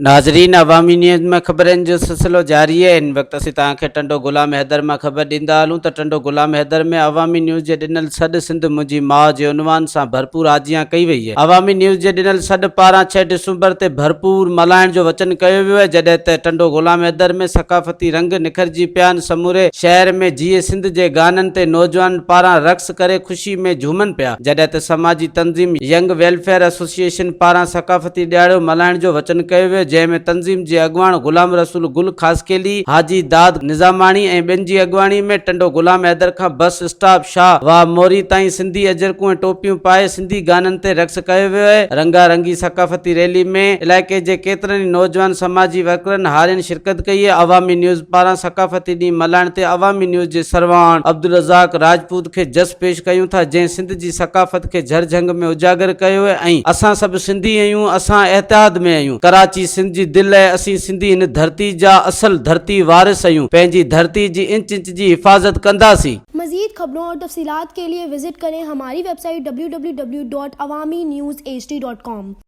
ناظرين عوامي نيوز ۾ خبرن جو سلسلو جاري آهي هن وقت اسين توهان کي ٽنڊو غلام حيدر مان خبر ڏيندا هلون ته ٽنڊو غلام حيدر ۾ عوامي نيوز جي ڏنل سڏ سنڌ منهنجي ماء جي عنوان سان ڀرپور آجيان ڪئي وئي آهي عوامي نيوز جي ڏنل سڏ پاران ڇهه ڊسمبر تي ڀرپور ملهائڻ جو وچن ڪيو ويو آهي جڏهن ته ٽنڊو غلام حيدر ۾ ثقافتي رنگ نکرجي پيا آهن سموري شهر ۾ جيئي سنڌ جي گانن تي نوجوانن پاران رقص ڪري خوشي ۾ جهومن پيا، جڏهن ته سماجي تنظيم ينگ ويلفيئر ايسوسيئيشن پاران ثقافتي ڏهاڙو ملهائڻ جو وچن ڪيو ويو، جنهن ۾ تنظيم جي اڳواڻ غلام رسول گل خاصخيلي، حاجي داد نظاماڻي ۽ ٻين جي اڳواڻي ۾ ٽنڊو غلام حيدر کان بس اسٽاپ شاهه واهه موري تائين سنڌي اجرڪون ۽ ٽوپيون پائي سنڌي گانن تي رقص ڪيو ويو ۽ رنگا رنگي ثقافتي ريلي ۾ علائقي جي ڪيترن ئي نوجوان سماجي ورڪرن هارين شرڪت ڪئي عوامي نيوز پاران ثقافتي ڏينهن ملهائڻ تي عوامي نيوز جي سرواڻ عبدالرزاق راجپوت کي جس پيش ڪيون ٿا جنهن سنڌ جي ثقافت کي جھر جھنگ ۾ اجاگر ڪيو ۽ اسان سڀ سنڌي اهيون اسان احتياط ۾ اهيون ڪراچي سنڌ جي دل اهي اسين سنڌي هن ڌرتي جا اصل ڌرتي وارث اهيون پنهنجي ڌرتي جي انچ انچ جي حفاظت ڪنداسين. مزيد خبرون اور تفصيلات کے لئے وزٽ ڪرين ھماري website W W W dot Awami news H D dot com.